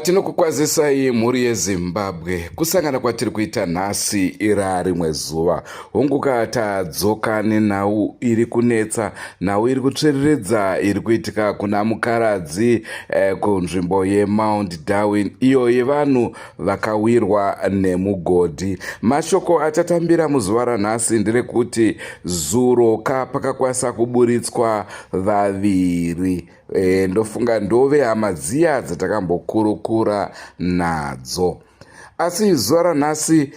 Tinokukwazisai mhuri yeZimbabwe. Kusangana kwatiri kuita nhasi ira rimwe zuva. Honguka tadzoka nenhau iri kunetsa, nhau iri kutsviriridza iri kuitika kuna Mukaradzi kunzvimbo yeMount Darwin iyo yevanhu vakawirwa nemugodhi. Mashoko atatambira muzuva ranhasi nderekuti zuro ka pakakwanisa kuburitswa vaviri. Ndofunga ndove hama dziya dzatakambokurukura nadzo. Asi zuva ranhasi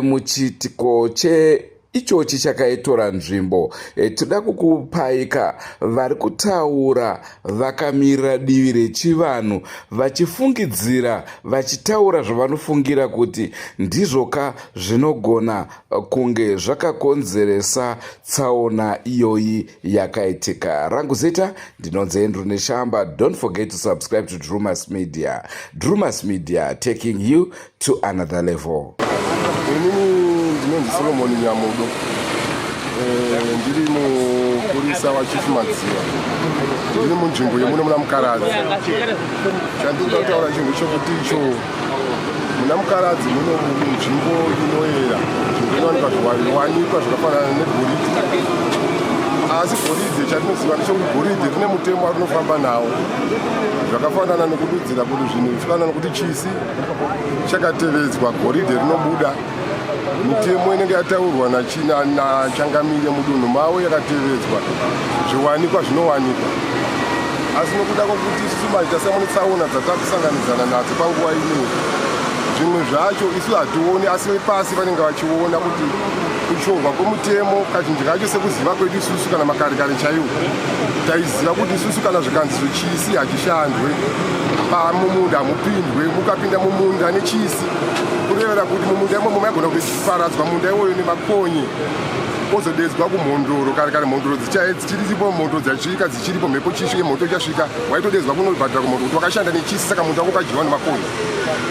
muchiitiko che ichochi chakaitora nzvimbo, toda kukupaika vari kutaura vakamirira divi rechivanhu vachifungidzira, vachitaura zvavanofungira kuti ndizvoka zvinogona kunge zvakakonzeresa tsaona iyoyi yakaitika. Rangu zita ndinonzi Andrew Neshamba. Don't forget to subscribe to Drewmas Media. Drewmas Media, taking you to another level. Inini ndinonzi Solomon Nyamudo. Ndiri mupurisa waChief Madziva. Ndiri munzvimbo yemuno muna Mukaradzi. Chandinoda kutaura chinhu chokuti icho muna Mukaradzi muno munzvimbo inoyera, nzvimbo inowanikwa zviwanikwa zvakafanana negoridhe. Asi goridhe chatinoziva ndechekuti goridhe rine mutemo warinofamba nawo, zvakafanana nekududzira kuti zvinhu zvifanana nokuti chisi chakatevedzwa goridhe rinobuda. Mitemo inenge yataurwa nachangamire mudunhu mavo yakatevedzwa, zviwanikwa zvinowanikwa. Asi nokuda kwokuti isusu manje tasangana netsaona dzatakusanganidzana nadzo panguva ino, zvimwe zvacho isu hationi, asi vepasi vanenge vachiona kuti kuchovha kwemutemo kazhinji kacho sekuziva kwedu isusu kana makare kare chaiwo taiziva kuti isusu kana zvikanzi zvochisi hachishandwe pamumunda hamupindwe, mukapinda mumunda nechisi kurevera kuti mumunda imomo maigona kuparadzwa munda iwoyo nemakonye ozodedzwa kumhondoro. Kare kare mhondoro dzichiripo, mhondoro dzasvika dzichiripo, mhepo chisvike mhoto ichasvika, waitodedzwa kunobhadhara kumhondoro kuti wakashanda nechisi, saka munda wako ukadyiwa nemakonye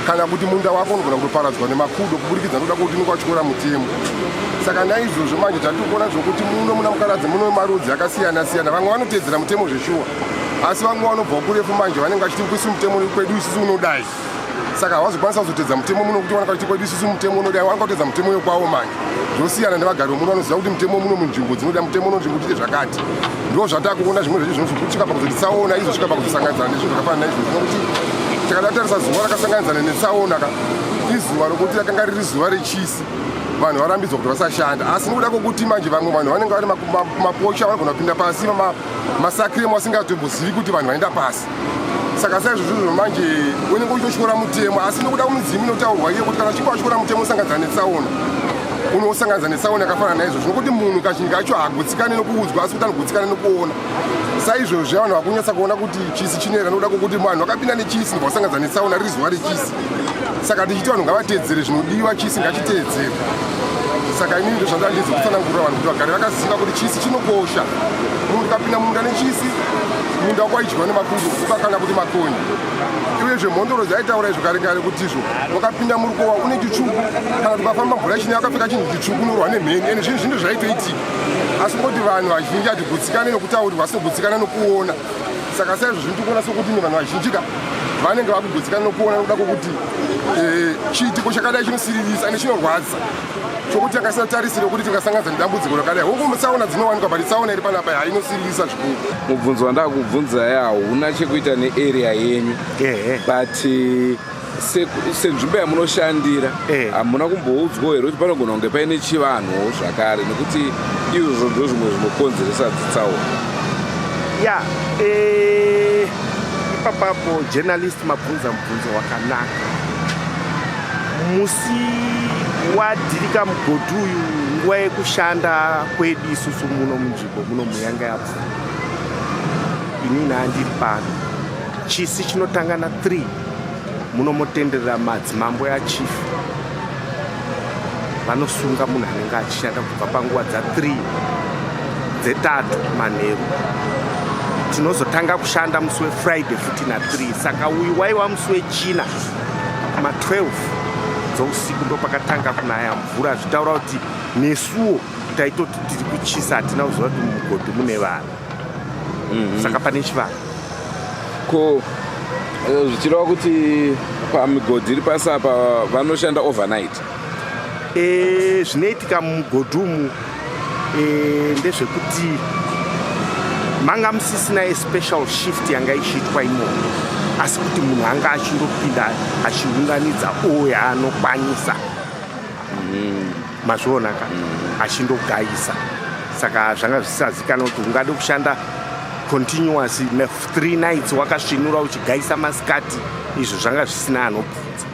kana kuti munda wako unogona kutoparadzwa nemakudo kuburikidza nokuda kwekuti unenge watyora mutemo. Saka naizvozvo manje tatiri zvokuti muno muna Mukaradzi muno marudzi akasiyana siyana. Vamwe vanotedzera mutemo zveshuwa, asi vamwe vanobva kurefu manje vanenge vachiti kuisi mutemo kwedu isusu unodai, saka havazokwanisa kuzotedza mutemo muno kuti vanenge vachiti kwedu isusu mutemo unodai, vanenge kutedza mutemo yekwavo. Manje zvosiyana nevagari vemuno vanoziva kuti mutemo muno munzvimbo dzinoda mutemo unonzvimbo tiite zvakati. Ndo zvatakuona zvimwe zvacho zvinosvika pakuzoti tsaona izosvika pakuzosanganidzana nezvinhu zvakafanana naizvozvo, nokuti takada kutarisa zuva rakasanganidzana netsaona ka izuva rokuti rakanga riri zuva rechisi, vanhu varambidzwa kuti vasashanda. Asi nokuda kwokuti manje vamwe vanhu vanenge vari mapocha vanogona kupinda pasi masakiremo vasingatombozivi kuti vanhu vaenda pasi. Saka saizvozvozvo manje unenge uchitotyora mutemo, asi nokuda kwemidzimu inotaurwa iye kuti kana uchinge watyora mutemo unosanganidzana netsaona, unosanganidza netsaona yakafanana naizvozvo, nokuti munhu kazhinji kacho haagutsikani nokuudzwa, asi kuti anogutsikana nokuona. Saizvozvo vanhu vakunyatsa kuona kuti chisi chinoera nokuda kwokuti vanhu vakapinda nechisi ndobva vasanganidza netsaona riri zuva rechisi. Saka tichiti vanhu ngavatedzere zvinodiwa, chisi ngachiteedzere. Saka inini ndo zvandandidzi kutsanangurira vanhu kuti vagare vakaziva kuti chisi chinokosha. Munhu ukapinda mumunda nechisi, munda wako waidyiwa nemakudo kana kuti makonye. Uyezve mhondoro dzaitaura izvo kare kare kuti izvo wakapinda murukowa une chitsvuku kana kuti ukafamba mvura ichine wakapfeka chinhu chitsvuku unorwa nemheni, ende zvinhu zvaitoitika. Asi kungoti vanhu vazhinji hatigutsikane nokutaurirwa, asi togutsikana nokuona. Saka saizvozvi ndikuona sokuti vanhu vazhinji ka vanenge vakugutsikana nokuona nokuda kwokuti eh, chiitiko chakadai chinosiririsa ende chinorwadza chokuti takasina tarisiro kuti tingasanganidza nedambudziko rakadai. Hongu, tsaona dzinowanikwa, but tsaona iri panapa hainosiririsa zvikuru. Mubvunzo wandakubvunzai hauna chekuita nearea yenyu, but senzvimbo yamunoshandira, hamuna kumboudzwawo here kuti panogona kunge paine chivanhuwo zvakare, nekuti izvozvo ndo zvimwe zvinokonzeresa dzitsaona? Ya, ipapapo journalist mabvunza mubvunzo wakanaka. Musi wadhirika mugodhi uyu, nguva yekushanda kwedu isusu muno munzvimbo muno muyanga yapfuura, inini handiri pano. Chisi chinotanga na3 munomotenderera madzimambo yachief vanosunga munhu anenge achishanda kubva panguva dza3 dzetatu manheru. Tinozotanga kushanda musi weFriday futi na3. Saka uyu waiva musi weChina ma12 dzousiku ndopakatanga kunaya mvura, zvitaura kuti nesuwo taitoti tiri kuchisa, hatina kuziva kuti mumugodhi mune vanhu. Saka pane chivanhu. Ko zvichireva kuti pamigodhi iri pasi apa vanoshanda overnight? Zvinoitika mumugodhi umu ndezvekuti manga musisina especial shift yanga ichiitwa imomo, asi kuti munhu anga achindopinda achiunganidza o yaanokwanisa. Mazviona ka? Achindogayisa. Saka zvanga zvisazikanwa kuti ungade kushanda continuous 3 nights wakasvinura uchigayisa masikati. Izvo zvanga zvisina anobvunza.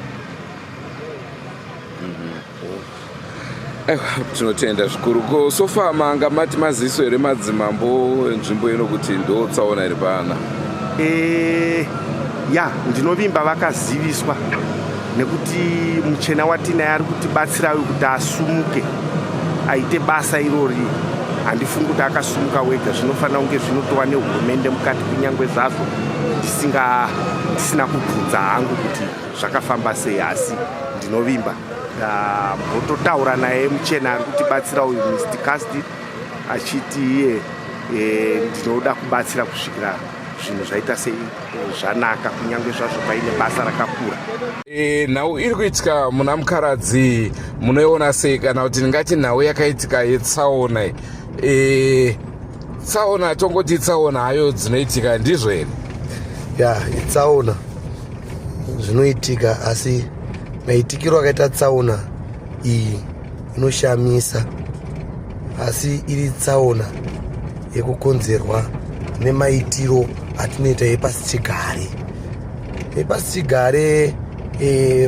Aiwa, tinotenda zvikuru. Ko so far manga mati maziso here madzimambo enzvimbo ino kuti ndo tsaona iri pana? Ya, ndinovimba vakaziviswa, nekuti muchena watinaye ari kutibatsira uyu kuti asumuke aite basa irori. Handifungi kuti akasumuka wega, zvinofanira kunge zvinotova nehurumende mukati, kunyange zvazvo ndisina kubvunza hangu kuti zvakafamba sei, asi ndinovimba ndambototaura naye muchena ari kutibatsira uyu, Mr Casti, achiti iye ndinoda kubatsira kusvikira zvinhu zvaita sei zvanaka, kunyange zvazvo paine basa rakakura. Nhau iri kuitika muna Mukaradzi munoiona sei, kana kuti ndingati nhau yakaitika yetsaona? Tsaona, tongoti tsaona hayo dzinoitika, ndizvo here? Ya, itsaona, zvinoitika, asi maitikiro akaita tsaona iyi inoshamisa, asi iri tsaona yekukonzerwa nemaitiro atinoita epasichigare. Epasichigare,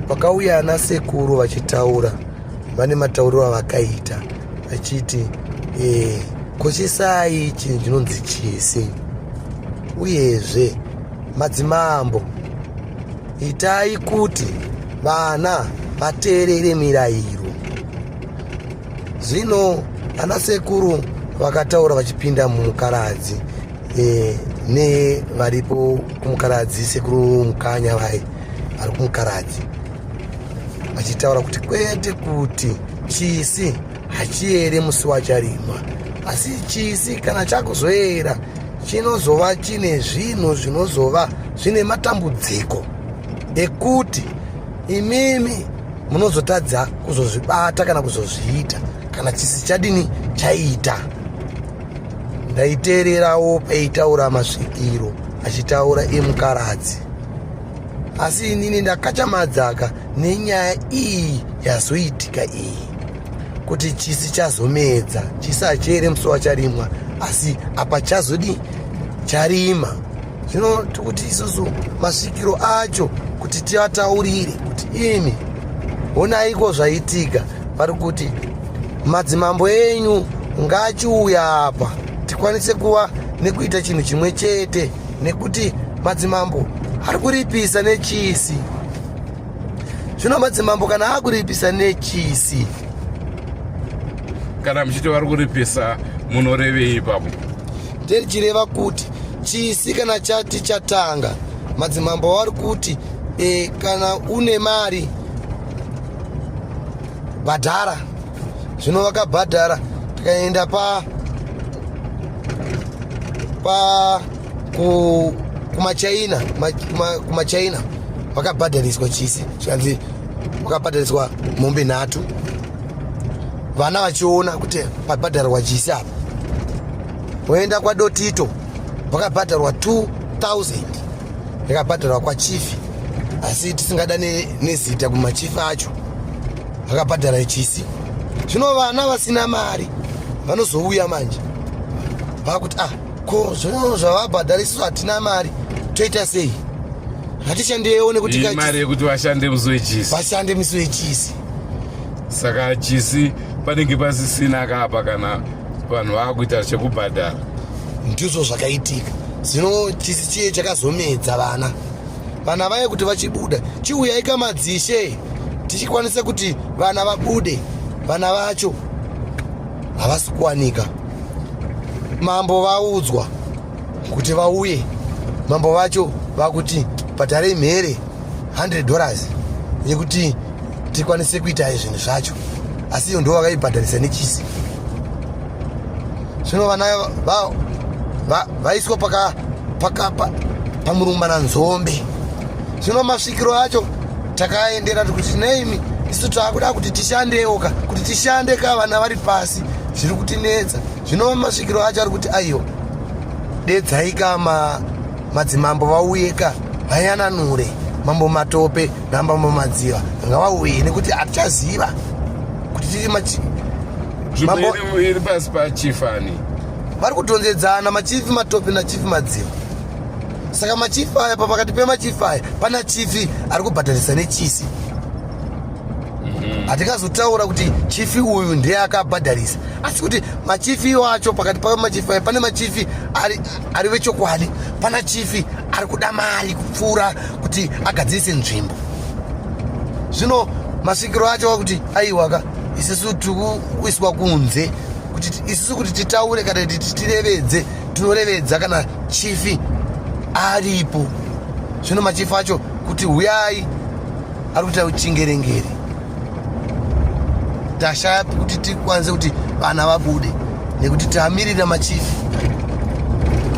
pakauya ana sekuru vachitaura, vane matauriro avakaita vachiti koshesai chinhu chinonzi chisi, uyezve madzimambo itai kuti vana vateerere mirayiro. Zvino ana sekuru vakataura vachipinda mumukaradzi nevaripo kumukaradzi, sekuru Mukanya vai vari kumukaradzi, vachitaura kuti kwete, kuti chisi hachiere musi wacharimwa, asi chisi kana chakuzoera chinozova chine zvinhu zvinozova zvine matambudziko ekuti imimi munozotadza kuzozvibata kana kuzozviita kana chisi chadini chaita. Ndaiteererawo paitaura masvikiro achitaura emukaradzi, asi inini ndakachamadzaka nenyaya iyi yazoitika iyi, kuti chisi chazomedza. Chisi hachiere musi wacharimwa, asi apa chazodi charima. Zvino tikuti isusu masvikiro acho kuti tivataurire kuti imi onaiko zvaitika, vari kuti madzimambo enyu ngaachiuya apa tikwanise kuva nekuita chinhu chimwe chete, nekuti madzimambo ari kuripisa nechisi. Zvino madzimambo kana akuripisa nechisi, Kana muchiti vari kuripisa, munorevei ipapo? Nderichireva kuti chisi kana chati chatanga, madzimambo vari kuti kana une mari bhadhara. Zvino vakabhadhara, tikaenda pa Kumachina, kumachina vakabhadhariswa chisi, zvikanzi vakabhadhariswa mombe nhatu, vana vachiona kuti pabhadharwa chisi apa. Voenda kwaDotito, vakabhadharwa 2000, yakabhadharwa kwachifi, asi tisingada nezita kumachifi acho, vakabhadhara chisi. Zvino vana vasina mari vanozouya manje vakuti, "Ah, ko zvino zvavabhadhara, isusu hatina mari, toita sei? Ngatishandewo." Nekuti mari yekuti vashande musi wechisi. Vashande musi wechisi. Saka chisi panenge pasisina kapa kana vanhu vaakuita chekubhadhara. Ndizvo zvakaitika. Zvino chisi chiye chakazomedza vana, vana vaye kuti vachibuda, chiuyai kamadzishe tichikwanisa kuti vana vabude. Vana vacho havasi kuwanika. Mambo vaudzwa kuti vauye, mambo vacho vakuti bhadharei mhere $100 yekuti tikwanise kuita zvinhu zvacho, asi iyo ndo vakaibhadharisa nechisi. Zvino vana vaiswa pamurumbananzombe. Zvino masvikiro acho takaendera kuti neimi isu taakuda kuti tishandewo ka, kuti tishande ka, vana vari pasi, zviri kutinetsa. Zvino masvikiro acho ari kuti, "Aiwa, dedzai ka madzimambo vauye ka vayananure." Mambo Matope namambo Madziva ngavauye, nekuti hatichaziva kuti tiri Nzvimbo iri pasi pachifani. Vari kudhonzedzana machifi Matope nachifi Madziva. Saka machifi aya, papakati pemachifi aya pana chifi ari kubhadharisa nechisi. Hatingazotaura kuti chifi uyu ndiye akabhadharisa, asi kuti machifi wacho, pakati pamachifi aya pane machifi ari vechokwadi, pana chifi ari kuda mari kupfuura kuti agadzirise nzvimbo. Zvino masvikiro acho akuti, "Aiwaka, isusu tikuiswa kunze kuti isusu kuti titaure kana kuti tirevedze, tinorevedza kana chifi aripo." Zvino machifi acho kuti huyai, ari kuita chingerengere. Tashaya kuti tikwanise kuti vana vabude nekuti tamirira machifi.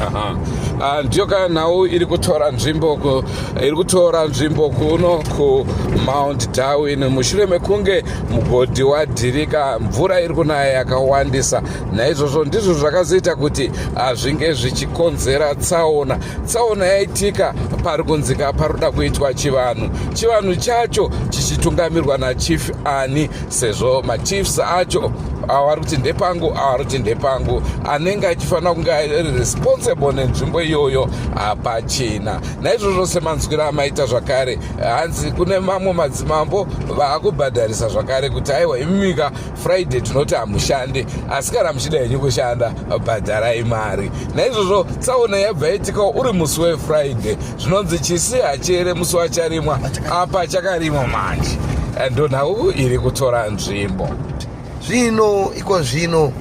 Aha. Ah, ndiyo kana nhau iri kutora nzvimbo iri kutora nzvimbo kuno kuMount Darwin mushure mekunge mugodhi wadhirika, mvura iri kunaya yakawandisa. Naizvozvo ndizvo zvakazoita kuti zvinge zvichikonzera tsaona. Tsaona yaitika pari kunzika paroda kuitwa chivanhu, chivanhu chacho chichitungamirwa nachief ani, sezvo machiefs acho ava vari kuti ndepangu, ava vari kuti ndepangu. Anenge achifanira kunge ari responsible nenzvimbo iyoyo hapachina. Naizvozvo semanzwiro amaita zvakare, hanzi kune mamwe madzimambo vaakubhadharisa zvakare kuti, "Aiwa, imimika Friday tinoti hamushandi, asi kana muchida henyu kushanda, bhadharai mari." Naizvozvo tsaona yabva yaitikawo uri musi weFriday. Zvinonzi chisi hachiere musi wacharimwa, apa chakarimwa manje. Ndo nhau iri kutora nzvimbo. Zvino iko zvino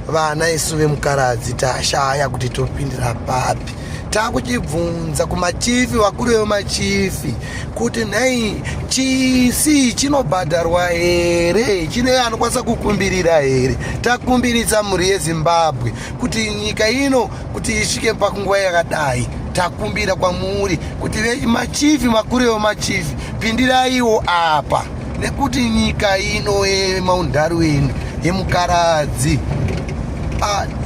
vana isu vemukaradzi tashaya kuti topindira papi. Takuchibvunza kumachifi, vakuru vemachifi, kuti nhai, chisi chinobhadharwa here? Chine anokwanisa kukumbirira here? Takumbiritsa mhuri yeZimbabwe kuti nyika ino kuti isvike pakunguva yakadai. Takumbira kwamuri kuti machifi, makuru vemachifi, pindiraiwo apa, nekuti nyika ino yeMount Darwin, yemukaradzi,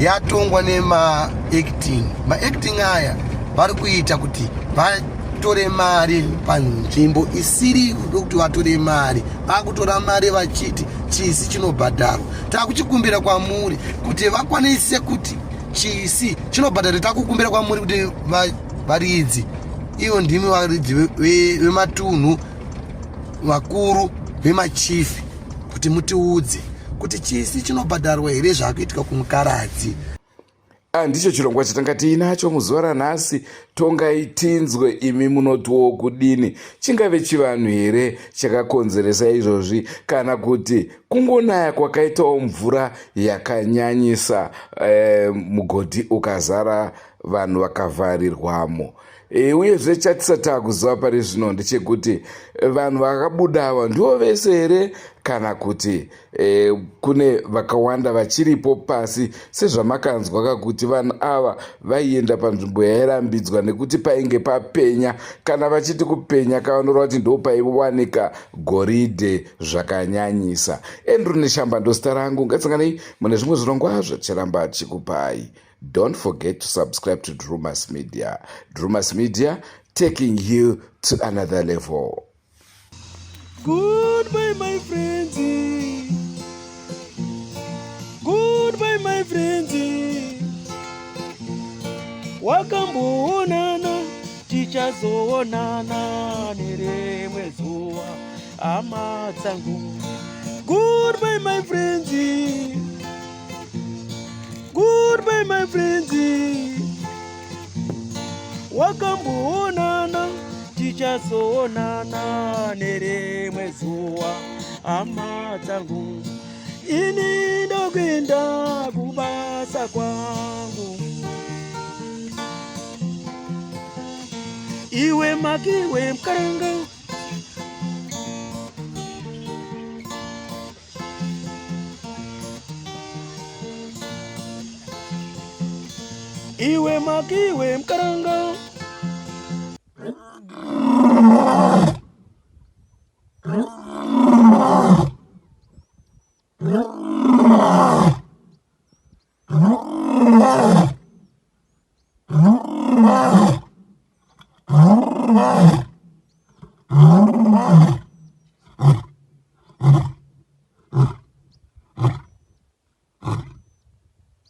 yatongwa nemaacting. Maacting aya vari kuita kuti vatore mari panzvimbo isiri kuti vatore mari. Vakutora mari vachiti chisi chinobhadharwa. Takuchikumbira kwamuri kuti vakwanise kuti chisi chinobhadharwa. Takukumbira kwamuri kuti varidzi, ivo ndimi varidzi vematunhu, vakuru vemachifi, kuti mutiudze kuti chisi chinobhadharwa here zvaakuitika kumukaradzi. Ndicho chirongwa chatanga tiinacho muzuva ranhasi. Tongai tinzwe, imi munotiwo kudini? Chingave chivanhu here chakakonzeresa izvozvi, kana kuti kungonaya kwakaitawo mvura yakanyanyisa, mugodhi ukazara, vanhu vakavharirwamo? Uyezve chatisati takuziva pari zvino ndechekuti vanhu vakabuda ava ndivo vese here? kana kuti e, kune vakawanda vachiripo pasi sezvamakanzwa kakuti vanhu ava vaienda panzvimbo yairambidzwa nekuti painge papenya kana vachiti kupenya kavanoreva kuti ndo paiwanika goridhe zvakanyanyisa andrew neshamba ndozita rangu ngatisanganei mune zvimwe zvirongwa zvaticharamba tichikupai don't forget to subscribe to drumas media drumas media taking you to another level Goodbye, my friends. Goodbye, my friends. Wakamboonana, tichazoonana nerimwe zuva, hama dzangu. Goodbye, my friends. Goodbye, my friends. Wakamboonana, tichazoonana nerimwe zuva, hama dzangu. Ini ndokuenda kubasa kwangu. Iwe makiwe mkaranga. Iwe makiwe mkaranga.